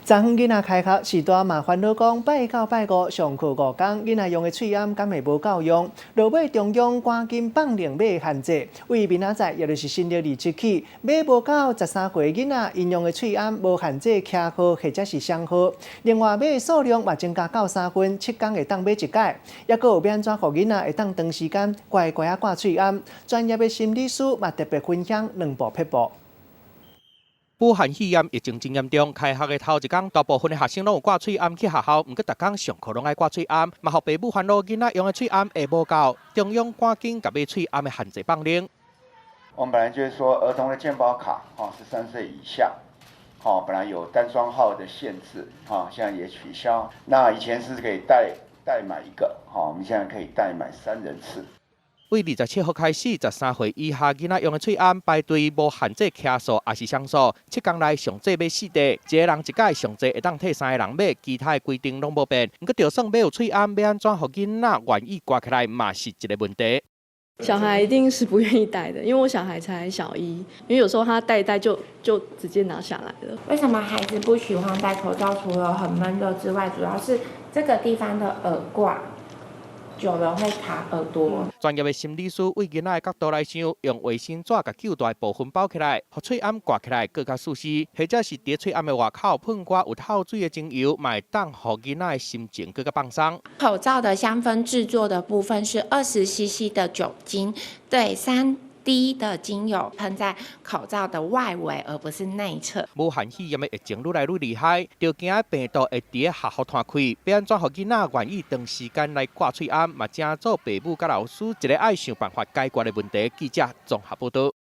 昨昏囡仔開學序大嘛煩惱講，拜九拜五上課5工，囡仔用的喙罨敢會無夠用？落尾中央趕緊放令買限制，為明仔載，也就是新曆27起，買無夠13歲囡仔𪜶用的喙罨無限制卡號或者是雙號。另外買的數量嘛增加到三份，7工會當買一擺。抑閣有欲按怎予囡仔會當長時間乖乖仔掛喙罨？專業的心理師嘛特別分享兩步撇步。武漢肺炎疫情真嚴重，開學的頭一工，大部分的學生攏有掛喙罨去學校，毋過逐工上課攏愛掛喙罨，嘛予爸母煩惱囡仔用的喙罨會無夠，中央趕緊共買喙罨的限制放令。我們本來就是說，兒童的健保卡，哈，13歲以下，哈，本來有單雙號的限制，哈，現在也取消。那以前是可以代買一個，哈，我們現在可以代買三人次。為27號開始，13歲以下囡仔用的喙罨排隊無限制卡數，抑是雙數，7工內上濟買四塊，一個人一改上濟會當替三個人買，其他的規定攏無變。毋過，就算買有喙罨，欲按怎予囡仔願意掛起來，嘛是一個問題。小孩一定是不願意戴的，因為我小孩才小一，因為有時候他戴一戴就直接拿下來了。為什麼孩子不喜歡戴口罩？除了很悶熱之外，主要是這個地方的耳掛久了會卡耳朵。專業的心理師為囡仔的角度來想，用衛生紙共舊大部分包起來，予喙罨掛起來閣較舒適，或者是佇喙罨的外口噴寡有透水的精油，嘛會當予囡仔的心情閣較放鬆。口罩的香氛製作的部分是20 cc 的酒精，對3滴的精油噴在口罩的外圍，而不是內側。武漢肺炎的疫情愈來愈厲害，著驚病毒會佇學校傳開，欲按怎予囡仔願意長時間來掛喙罨，嘛成做爸母佮老師一個愛想辦法解決的問題。記者綜合報導。